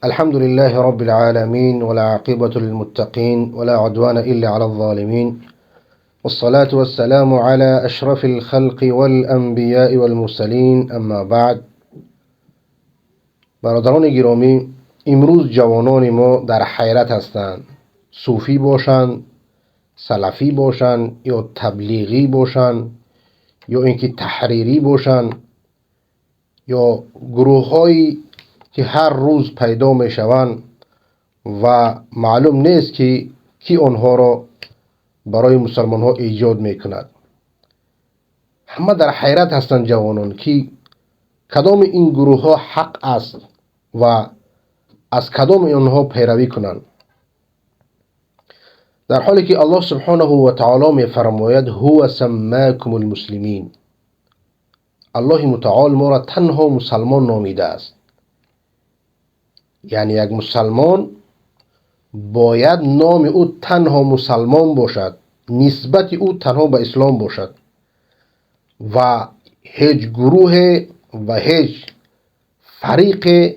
الحمد لله رب العالمين، والعاقبة للمتقين، ولا عدوان إلا على الظالمين، والصلاة والسلام على أشرف الخلق والأنبياء والمرسلين، اما بعد. برادران گرامی، امروز جوانان ما در حیرت هستند. صوفی باشند، سلفی باشند، یا تبلیغی باشند، یا اینکه تحریری باشند، یا گروه هایی که هر روز پیدا می شوند و معلوم نیست که کی آنها را برای مسلمان ها ایجاد می کند. همه در حیرت هستند جوانان که کدام این گروه ها حق است و از کدام آنها پیروی کنند، در حالی که الله سبحانه و تعالی می فرماید: هو سماکم المسلمین. الله متعال ما را تنها مسلمان نامیده است. یعنی یک مسلمان باید نام او تنها مسلمان باشد، نسبت او تنها به اسلام باشد و هیچ گروه و هیچ فریق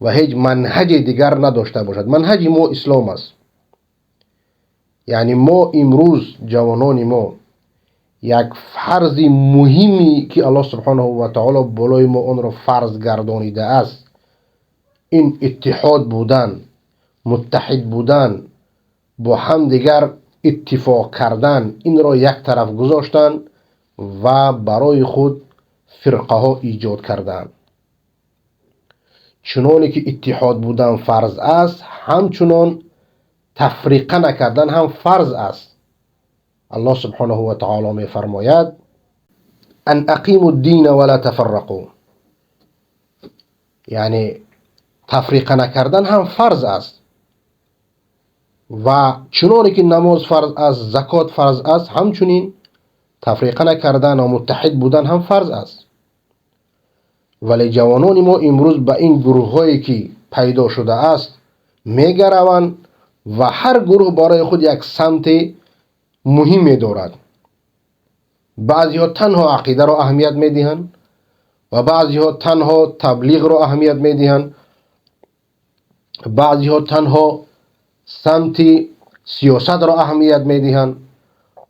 و هیچ منهج دیگر نداشته باشد. منهج ما اسلام است. یعنی ما امروز، جوانان ما، یک فرض مهمی که الله سبحانه و تعالی بالای ما آن را فرض گردانیده است، این اتحاد بودن، متحد بودن، با هم دیگر اتفاق کردن، این را یک طرف گذاشتن و برای خود فرقه ها ایجاد کردن. چنانی که اتحاد بودن فرض است، همچنان تفریقه نکردن هم فرض است. الله سبحانه و تعالی می فرماید: ان اقیموا الدین ولا تفرقوا. یعنی تفریقه نکردن هم فرض است و چنانی که نماز فرض است، زکات فرض است، همچنین تفریقه نکردن و متحد بودن هم فرض است. ولی جوانان ما امروز به این گروه هایی که پیدا شده است میگروند و هر گروه برای خود یک سمت مهمی دارد. بعضی ها تنها عقیده را اهمیت میدهند و بعضی ها تنها تبلیغ را اهمیت میدهند، بعضی ها تنها سمت سیاست را اهمیت میدهند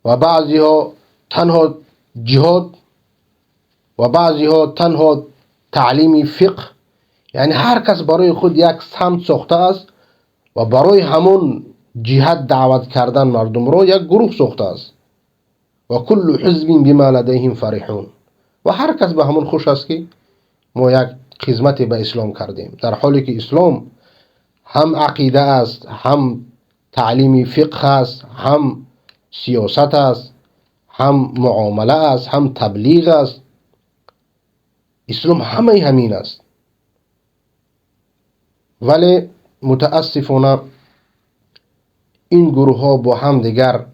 و بعضی ها تنها جهاد و بعضی ها تنها تعلیم فقه. یعنی هر کس برای خود یک سمت ساخته است و برای همون جهت دعوت کردن مردم را یک گروه ساخته است. و کل حزب بما لدیهم فرحون. و هر کس به همون خوش است که ما یک خدمت به اسلام کردیم، در حالی که اسلام هم عقیده است، هم تعلیم فقه است، هم سیاست است، هم معامله است، هم تبلیغ است. اسلام همه همین است. ولی متاسفانه این گروه ها با هم دیگر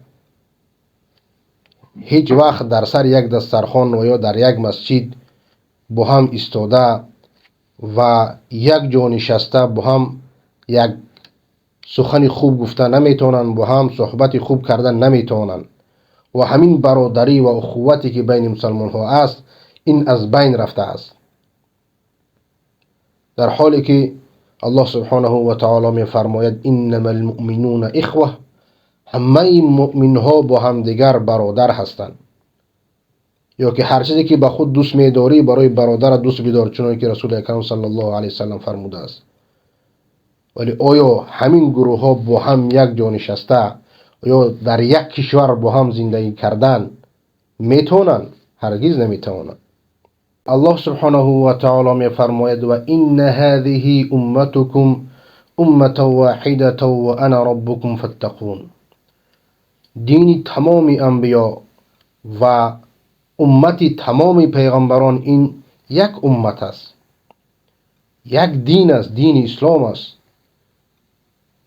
هیچ وقت در سر یک دسترخوان و یا در یک مسجد با هم ایستاده و یک جا نشسته با هم یک سخن خوب گفته نمیتونن، با هم صحبت خوب کردن نمیتونن و همین برادری و اخوتی که بین مسلمان ها است، این از بین رفته است. در حالی که الله سبحانه و تعالی می فرماید: انما المؤمنون اخوه. همه مؤمن ها با هم دیگر برادر هستند. یا که هر چیزی که به خود دوست میداری، برای برادر دوست بدار، چنان که رسول اکرم صلی الله علیه وسلم فرموده است. ولی آیا همین گروه ها با هم یک جا نشسته یا در یک کشور با هم زندگی کردن میتونن؟ هرگز نمیتونن. الله سبحانه و تعالی می فرماید: و ان هذه امتكم امة واحدة و انا ربكم فاتقون. دین تمام انبیا و امت تمام پیغمبران این یک امت است، یک دین است، دین اسلام است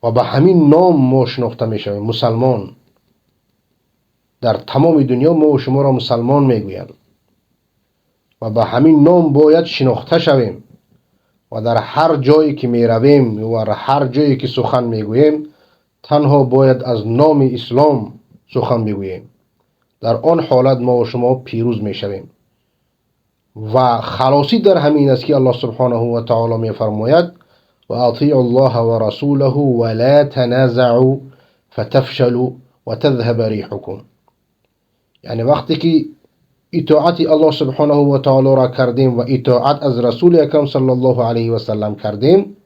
و به همین نام ما شناخته می شویم، مسلمان. در تمام دنیا ما و شما را مسلمان میگویند و به همین نام باید شناخته شویم و در هر جایی که می رویم و هر جایی که سخن میگوییم، تنها باید از نام اسلام سخن بگوییم. در آن حالت ما و شما پیروز می شویم و خلاصی در همین است که الله سبحانه و تعالی می فرماید: و اطیعوا الله ورسوله ولا تنازعوا فتفشلوا وتذهب ريحكم. یعنی وقتی که اطاعت الله سبحانه و تعالی را کردیم و اطاعت از رسول اکرم صلی الله علیه و سلم کردیم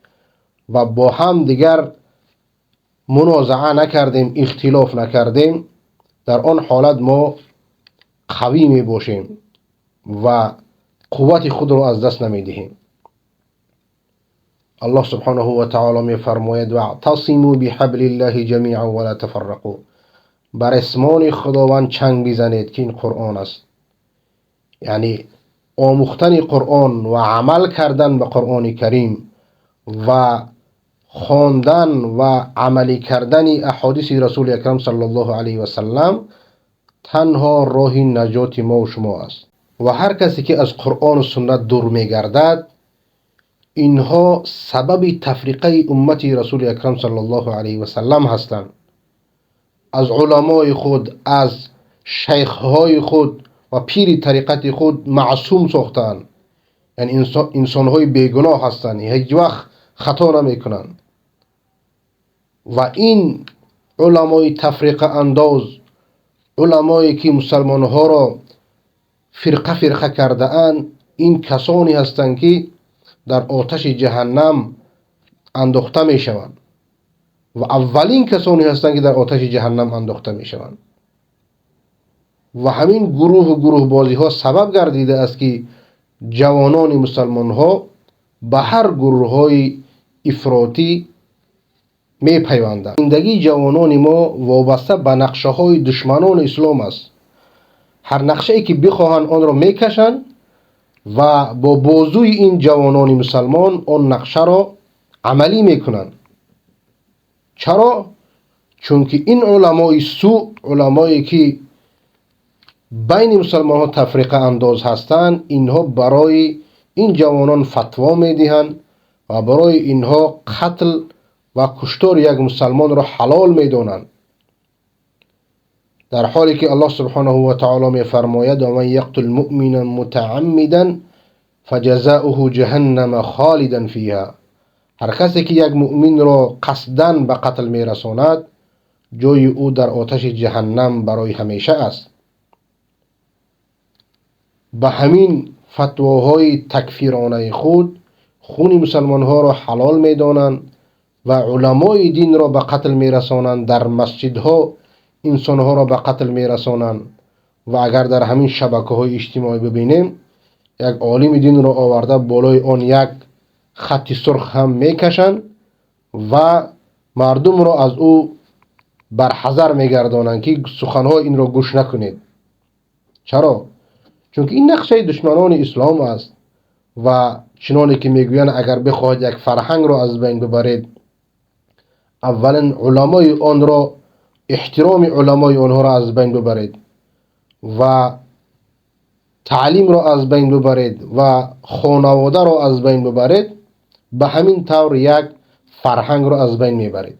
و با هم دیگر منازعه نکردیم، اختلاف نکردیم، در آن حالت ما قوی می باشیم و قوت خود را از دست نمی دهیم. الله سبحانه و تعالی می فرماید واعتصموا بحبل الله جمیعا ولا تفرقوا. بر اسمان خداوند چنگ بزنید که این قرآن است. یعنی آموختن قرآن و عمل کردن به قرآن کریم و خواندن و عملی کردن احادیث رسول اکرم صلی الله علیه و سلم تنها راه نجات ما و شما است. و هر کسی که از قرآن و سنت دور میگردد، اینها سبب تفریقه امت رسول اکرم صلی الله علیه و سلم هستند. از علمای خود، از شیخهای خود و پیر طریقت خود معصوم ساختند. یعنی انسانهای بیگناه هستند، هیچ وقت خطا نمیکنند. و این علمای تفریقه انداز، علمایی که مسلمانها را فرقه فرقه کرده اند، این کسانی هستند که در آتش جهنم انداخته می شوند و اولین کسانی هستند که در آتش جهنم انداخته می شوند. و همین گروه و گروه بازی ها سبب گردیده است که جوانان مسلمان ها به هر گروه های افراطی می پیوندند. زندگی جوانان ما وابسته به نقشه های دشمنان اسلام است. هر نقشه ای که بخواهند آن را میکشند و با بازوی این جوانان مسلمان آن نقشه را عملی میکنند. چرا؟ چون که این علمای سوء، علمایی که بین مسلمان ها تفریقه انداز هستند، اینها برای این جوانان فتوا میدهند و برای اینها قتل و کشتار یک مسلمان را حلال میدانند، در حالی که الله سبحانه و تعالی میفرماید و من یقتل مؤمنا متعمدا فجزاؤه جهنم خالدا فیها. هر کسی که یک مؤمن را قصدا به قتل میرساند، جای او در آتش جهنم برای همیشه است. به همین فتواهای تکفیرانه خود خون مسلمان ها را حلال میدانند و علمای دین را به قتل میرسانند، در مسجدها انسانها را به قتل میرسانند. و اگر در همین شبکه های اجتماعی ببینیم، یک عالم دین را آورده بالای آن یک خط سرخ هم میکشند و مردم را از او برحذر میگردانند که سخنهای این را گوش نکنید. چرا؟ چون که این نقشه دشمنان اسلام است و چنانی که میگویند اگر بخواهید یک فرهنگ را از بین ببرید، اولا علمای آن را، احترام علمای آنها را از بین ببرید و تعلیم را از بین ببرید و خانواده را از بین ببرید، به همین طور یک فرهنگ را از بین میبرید.